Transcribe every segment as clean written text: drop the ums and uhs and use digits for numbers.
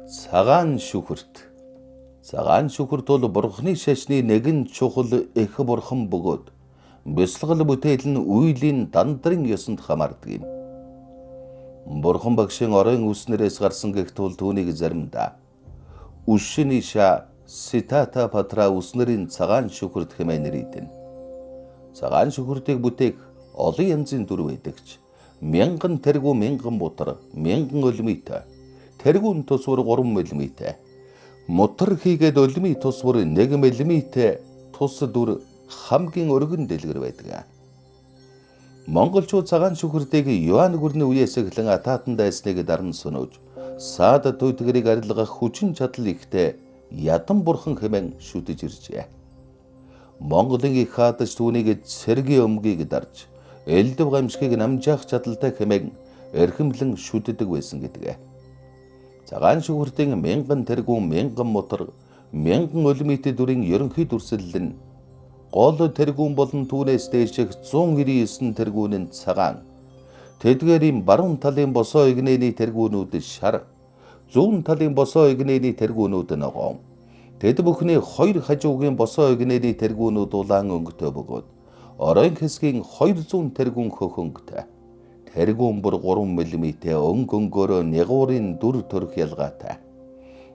Цагаан шүхэрт. Цагаан шүхэрт бол бурхны шашны нэгэн чухал эх бурхан бөгөөд бясалгал бүтээл нь үйлийн дандрын ёсонд хамаардаг юм. Бурхан багшийн оройн үснэрээс гарсан гэх тул түүнийг заримдаа Үшиниша Ситата Патра үснэрийн цагаан шүхэрт хэмээн нэрийдэнэ. Цагаан шүхэртийг бүтээх олон янзын дүр байдаг ч мянган тэргүү мянган бутар, мянган өлмийтэй, тэргүүн тус бүр 3 мөлмийтэй, мутар хийгээд өлмий тус бүр 1 мөлмийтэй тус дүр хамгийн өргөн дэлгэр байдаг. Монголчууд цагаан шүхэртийг Юань гүрний үеэс эхлэн атаатан дайсныг даран сөнөөж, саад туйтгэрийг арилгах хүчин чадал ихтэй ядан бурхан хэмээн шүтэж иржээ. Монголын их хаадаж түүнийг цэргийн өмгийг дарж, элдв гамшигыг намжаах чадалтай хэмээн эрхэмлэн шүтдэг байсан гэдэг. Цагаан шүхэртийн мянган тэргүүн мянган мутар, мянган өлмийтэй дүрийн ерөнхий дүрслэл нь гол тэргүүн болон түүнээс дээших 199 тэргүүн нь цагаан, тэдгээрийн баруун талын босоо эгнээний тэргүүнүүд шар, зүүн талын босоо эгнээний тэргүүнүүд ногоон. Тэд бүхний хоёр хажуугийн босоо эгнээний тэргүүнүүд улаан өнгөтэй бөгөөд оройн хэсгийн 200 тэргүүн хөх өнгөтэй. Тэргүүн бүр 3 мм өнгө өнгөөрөө нягуурын дүр төрх ялгаатай.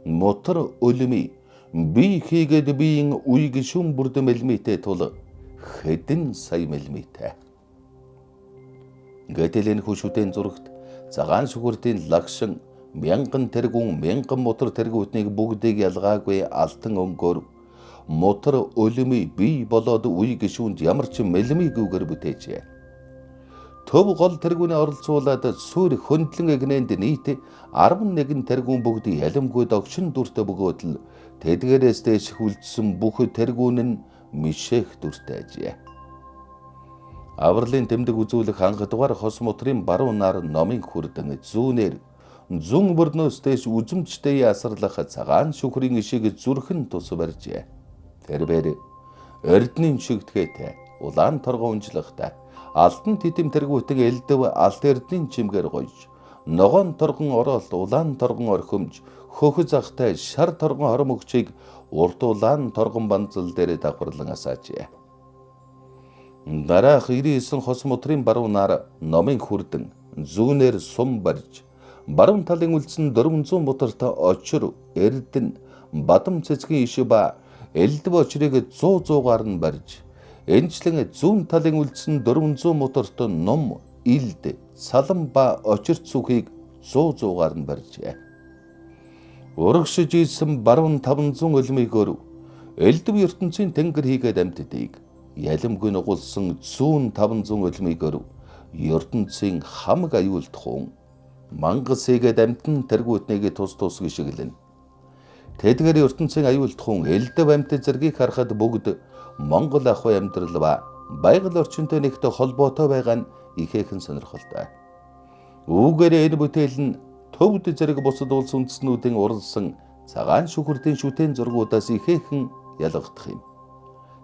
Мутар өлмий бие хийгээд биеийн үе гишүүн бүрд мэлмитэй тул хэдэн сая мэлмитэй. Гэтэл энэ шүтэн зурагт цагаан шүхэртийн лагшин мянган тэргүүн мянган мутар тэргүүтнийг бүгдийг ялгаагүй алтан өнгөөр мутар өлмий бие болоод үе гишүүнд ямар ч мэлмийгүйгээр бүтээжээ. Төв гол тэргүүнээ оролцуулаад суурь хөндлөн эгнээнд нийт 11 тэргүүн бүгд ялимгүй догшин дүртэй бөгөөд л тэдгээрээс дээших үлдсэн бүх тэргүүн нь мишэх дүртэй ажээ. Авралын тэмдэг үзүүлэх анх дугаар хос мутрын баруун нар номын хүрдэн зүүнээр зүүн мөрнөөс дээш үзэмжтэй асарлах цагаан шүхрийн ишиг зүрхэн тус барьжээ. Тэрээр эрдэнийн шигтгээтэй улаан торгон унжлагтай алтан титэм тэргүүтэн элдв алт эрдэнийн чимгээр гойж ногоон торгон ороолт улаан торгон орхимж хөхөз ахтай шар торгон хормогчийг урт улаан торгон банзал дээр давхарлан асаажээ. Дараах 99 хос мутрын баруунаар номын хүрдэн зүүнээр сум барьж баруун талын үлдсэн 400 мутарт очир эрдэн бадам цэцгийн иш ба элдв очрыг 100 100-аар нь барьж энэчлэн зүүн талын үлдсэн 400 мутарт ном илд салан ба очирт сүхийг 100 100-аар нь барьжээ. Урагшиж ийсэн баруун 500 өлмийгөөр элдв ертөнцийн тэнгэр хийгээд амьтдыг ялимгүй нугуулсан зүүн 500 өлмийгөөр ертөнцийн хамаг аюулт хуун мангас хийгээд амьтан тэргүүтнийг тус тус гიშгэлнэ. Тэдгээр ертөнцийн аюулт хуун элдв амьтад зэргийг харахад бүгд Монгол ахуй амьдрал ба байгаль орчинтой нэгт холбоотой байгаа нь ихээхэн сонирхолтой. Үүгээр энэ бүтээл нь төвд зэрэг бусад улс үндэстнүүдийн уралсан цагаан шүхэртийн шүтэн зургуудаас ихээхэн ялгагдах юм.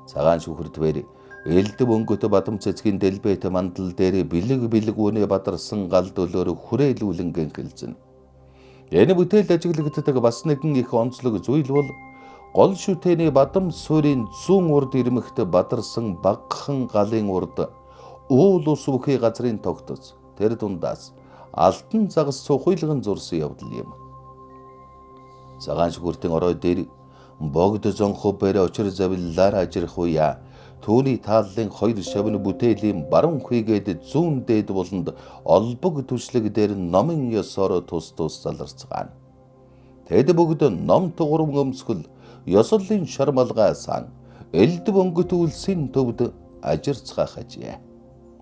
Цагаан шүхэрт бээр элдв өнгөт бадам цэцгийн дэлбэт мандал дээр бэлэг бэлэг үнэ бадарсан гал дөлөөр хүрээлүүлэн гэнгэлзэн. Энэ бүтээл ажиглагддаг бас нэгэн их онцлог зүйл бол гол шүтээний бадам суурийн зүүн урд ирмэгт бадарсан багахан галын урд уул ус бүхий газрын тогтоц тэр дундаас алтан загас цухуйлган зурсан явдал юм. Цагаан шүхэртийн орой дээр богд зонхоо бэрэ очир завиллаар ажирх уяа түүний тааллын хоёр шавны бүтээлийн баруун хийгээд зүүн дээд буланд олбог түшлэг дээр номын ёсоор тус тус заларцгаана. Тэд бүгд ном туграм өмсгөл ёслолын шармалгаа сан элдв өнгөт үлсийн төвд ажирцгаах ажээ.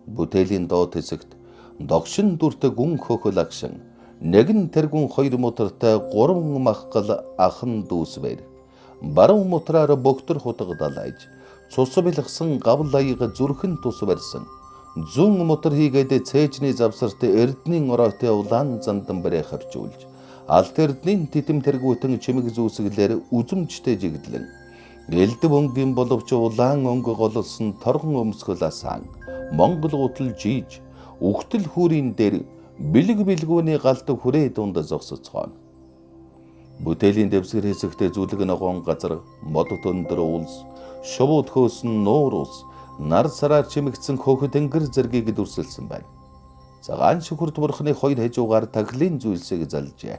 Бүтээлийн доод хэсэгт догшин дүртэй гүн хөхөл агшин нэгэн тэргүүн хоёр мутартай гурван махгал ахан дүүс бэр. Баруун мутраар богтор хутга далайж цус бэлгсэн гавл аяга зүрхэн тус барьсан. Зүүн мутар хийгээд цээжний завсарт эрдэнийн оройтой улаан зандан бэрэ хавчуулж алт эрдэнийн титэм тэргүүтэн чимэг зүүсгэлээр үзэмжтэй жигдлэн элдв өнгийн боловч улаан өнгө гололсон торгон өмсгөл асаан Монгол гутал жийж үхтэл хүүрийн дээр бэлэг бэлгүүний галт хүрээ дунд зогсоцгооно. Бүтээлийн дэвсгэр хэсэгтээ зүлэг ногоон газар, модод өндөр уулс, шувууд хөөсөн нуур ус, нар сараар чимэгдсэн хөх тэнгэр зэргийг дүрсэлсэн байна. Цагаан шүхэрт бурхны хоёр хажуугаар тахилын зүйлсийг залжээ.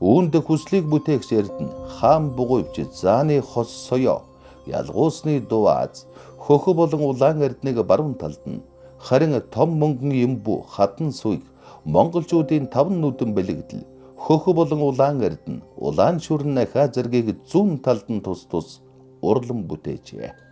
Үүнд хүслийг бүтээгч Эрдэнэ, хаан бугуйвч зааны хос соёо, ялгуусны дувааз, хөхө болон улаан эрднийг баруун талд нь, харин том мөнгөн юмбу хатан суйг монголчуудын таван нүдэн бэлэгдэл, хөхө болон улаан эрдэнэ, улаан шүрэн нахаа зэргийг зүүн талд нь тус тус урлан бүтээжээ.